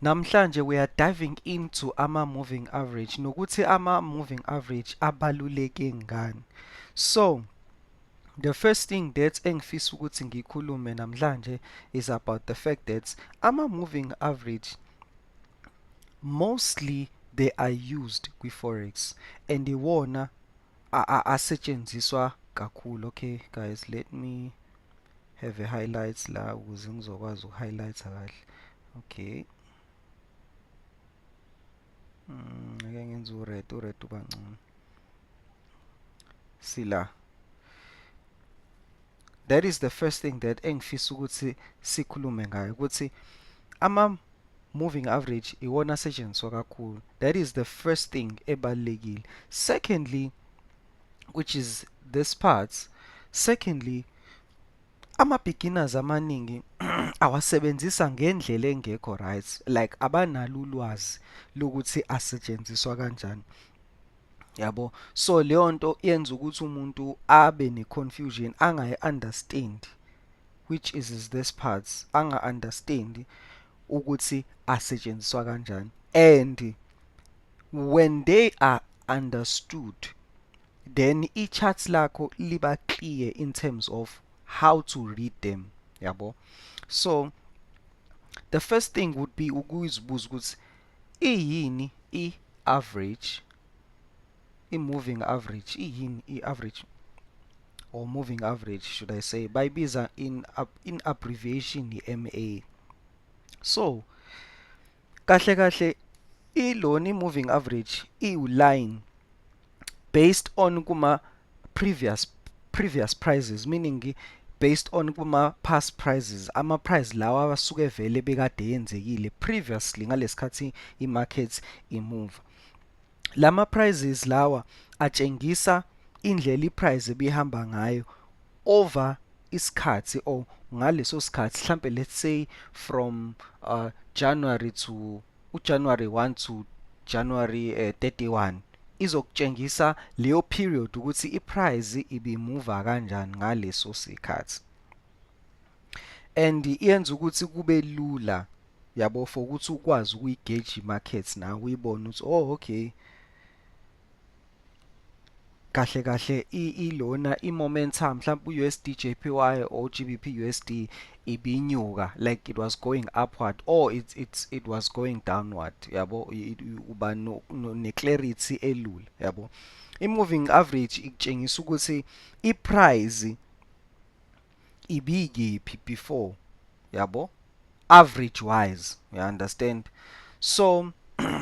Namhlanje we are diving into ama-moving average nokuthi ama-moving average abaluleke ngani. So the first thing that engifisa ukuthi ngikhulume namhlanje is about the fact that ama-moving average, mostly they are used kwi-forex and iwona asetshenziswa kakhulu. Okay guys, let me have a highlights la ukuze ngizokwazi uku-highlight-a kahle. Okay, ake ngenze u-red, u-red uba ngcono. Sila, that is the first thing that engifisa ukuthi sikhulume ngayo, ukuthi ama moving average iwona asetshenziswa kakhulu. That is the first thing ebalulekile. Secondly, which is this part, secondly, ama beginners amaningi awasebenzisa ngendlela engekho right, like abanalo ulwazi lokuthi asetshenziswa kanjani, yabo. So leyo nto yenza ukuthi umuntu abe ne-confusion, angayi-understand, which is this part, anga-understand ukuthi asetshenziswa kanjani. And when they are understood, then i-chart lakho liba clear in terms of how to read them, yabo. So the first thing would be ukuzibuza ukuthi iyini i-average, i-moving average, iyini i-average or moving average, should I say, bayibiza in abbreviation i-MA. So kahle kahle ilona i-moving average iwu-line based on kuma previous prices, meaning based on kuma past prices, ama price lawa asuke vele bekade yenzekile previously ngalesikhathi i-market imove. Lama prices lawa atshengisa indlela i-price ebihamba ngayo over isikhathi or ngaleso sikhathi, mhlambe let's say from January to uJanuary 1 to January 31, izokutshengisa leyo period ukuthi i-price ibimuva kanjani ngaleso sikhathi, and iyenza ukuthi kube lula, yabo, for ukuthi ukwazi ukuyi-gauge i-market nawe uyibone ukuthi oh okay, kahle kahle ilona i-momentum, mhlawumbe u-USD JPY or GBP USD ibinyuka, like it was going upward or it was going downward, yabo. Uba ne-clarity elula, yabo. I-moving average ikutshengisa ukuthi i-price ibikephi before, yabo, average wise, you understand? So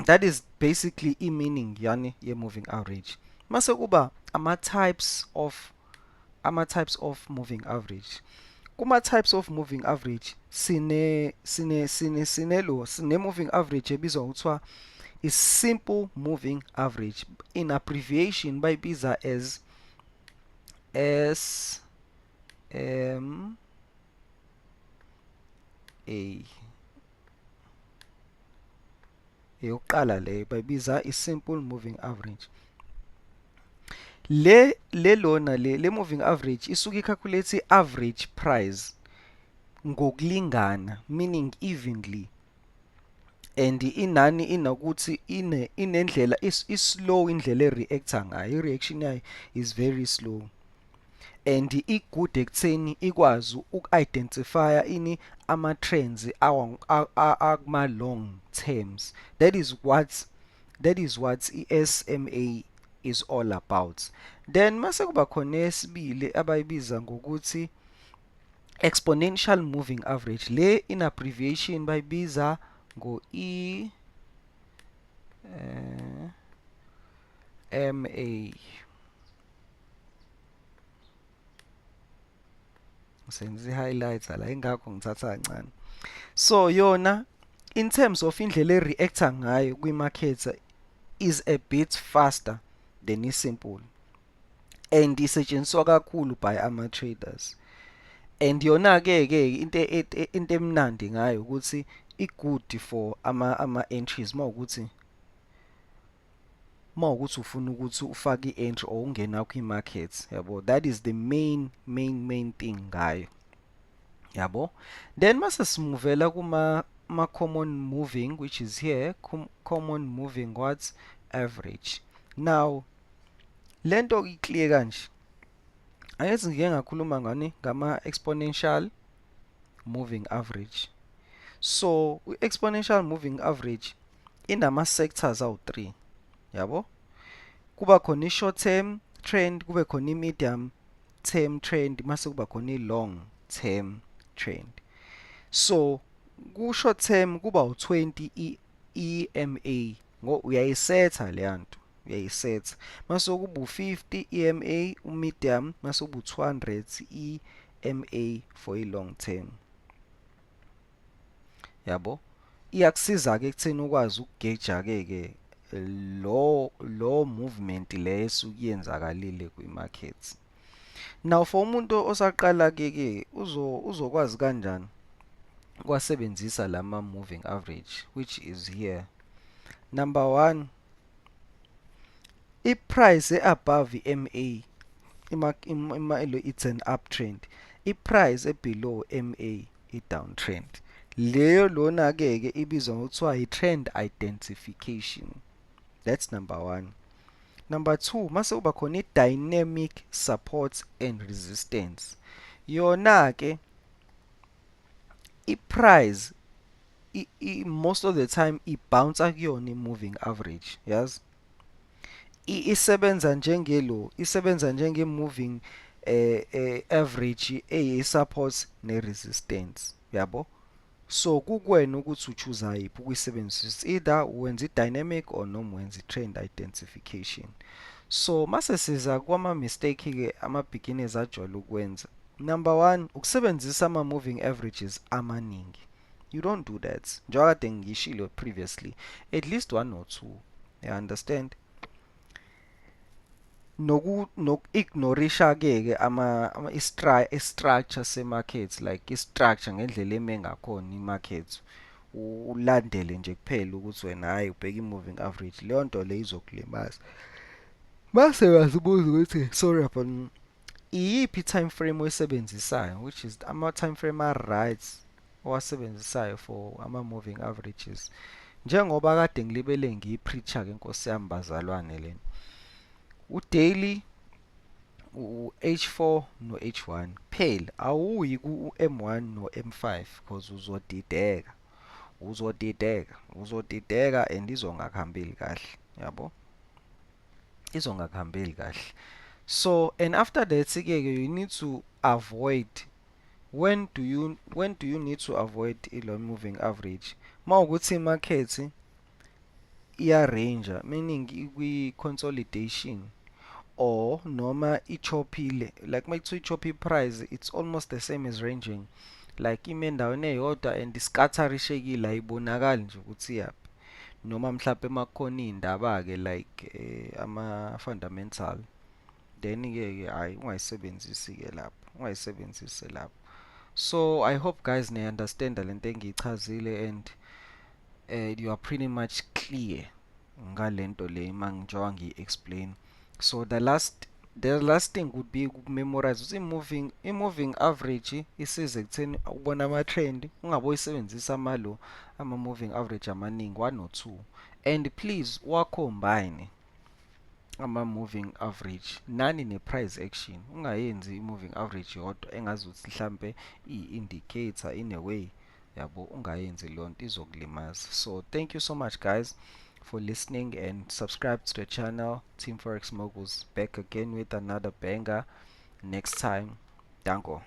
that is basically i-meaning yani ye-moving average. Mase kuba ama types of moving average. Kuma types of moving average sine moving average ebizwa ngokuthiwa is simple moving average, in abbreviation bayibiza as SMA. Eyokuqala leyo bayibiza i-simple moving average. Le lelona le moving average isuke i-calculate i-average price ngokulingana, meaning evenly, and inani inokuthi inendlela is-slow, indlela e-react-a ngayo, i-reaction yayo is very slow and i-good ekutheni ikwazi uku-identify-a ini, ama-trends akuma-long terms. That is what i-SMA is all about. Then mase kuba khona eyesibili abayibiza ngokuthi exponential moving average. Le in abbreviation bayibiza ngo-E MA. Ngisenza i-highlights la, ingakho ngithatha kancane. So yona in terms of indlela e-react-a ngayo kwi-market is a bit faster than i-simple and isetshenziswa kakhulu by ama-traders. And yona-ke ke into emnandi ngayo ukuthi i-good for ama-entries mawukuthi ufuna ukuthi ufake i-entry or ungena kwi-market, yabo. That is the main thing ngayo, yabo. Then mase simuvela kuma Ama-common moving, which is here, common moving what? Average. Now lento i-clear kanje, angithi ngike ngakhuluma ngani? Ngama-exponential moving average. So i-exponential moving average inama-sectors awu-3, yabo. Kuba khona i-short term trend, kube khona i-medium term trend, mase kuba khona i-long term trend. So ku-short term kuba u-20 EMA, ngo uyayisetha leya nto, uyayisetha. Mase kuba u-50 EMA u-medium, mase kuba u-200 EMA for i-long term, yabo. Iyakusiza-ke ekutheni ukwazi ukugeja-ke ke lo movement le esuke yenzakalile kwi-market. Now for umuntu osaqala-ke ke, uzokwazi kanjani ukwasebenzisa lama moving average, which is here? Number one, i-price e-above i-MA, it's an uptrend. I-price e-below MA, i-downtrend. Leyo lona-ke ke ibizwa ngokuthiwa i-trend identification. That's number one. Number two, mase kuba khona i-dynamic support and resistance. Yona-ke i-price most of the time i-bounce kuyona i-moving average, yazi. Isebenza njengelo, isebenza njenge-moving average eyi-support ne-resistance, yabo. So kukuwena ukuthi u-choose yiphi ukuyisebenzisa, either wenza i-dynamic or noma wenza i-trend identification. So mase siza kwama-mistake-ke ama-beginners ajwayele ukwenza. Number one, ukusebenzisa ama-moving averages amaningi. You don't do that. Njengoba kade ngishilo previously, at least one or two, you understand? Noku-ignorisha-ke ke ama i-structure se-market, like i-structure ngendlela eme ngakhona i-market, ulandele nje kuphela ukuthi wena hhayi, ubheka i-moving average. Leyo nto leyo izokulimaza. Mase uyazibuza ukuthi, sorry about, iyiphi i-time frame oyisebenzisayo, which is ama-time frame a-right owasebenzisayo for ama-moving averages. Njengoba kade ngilibele ngiyi-preacher-ke, nkosi yami bazalwane, lena u-daily, u-H4 no-H1 kuphela. Awuyi ku-M1 no-M5 because uzodideka, uzodideka, uzodideka and izongakuhambeli kahle, yabo, izongakuhambeli kahle. So and after that ke, you need to avoid, when do you need to avoid ilo moving average? Mawukuthi i-market iya-range, meaning kwi-consolidation or noma i-choppile. Like makuthiwa i-choppy price, it's almost the same as ranging, like ime endaweni eyodwa and iscatterishekile, ayibonakali nje ukuthi iyaphi. Noma mhlawumbe makukhona iy'ndaba-ke like ama-fundamental, then-ke ke hhayi, ungayisebenzisi-ke lapho, ungayisebenzisi lapho. So I hope guys niya-understanda lento engiyichazile and you are pretty much clear ngalento le mangijoba ngiyi-explain. So the last thing would be uku-memorize ukuthi i-moving average isiza ekutheni ubone ama-trend. Ungabe uyisebenzisa amalo ama-moving average amaningi, one or two, and please wa-combine ama-moving average nani ne-price action. Ungayenzi i-moving average yodwa engazuthi mhlampe iyi-indicator in a way, yabo. Ungayenzi leyo nto, izokulimaza. So thank you so much guys for listening and subscribe to the channel. Team Forex Moguls back again with another banger next time. Danko.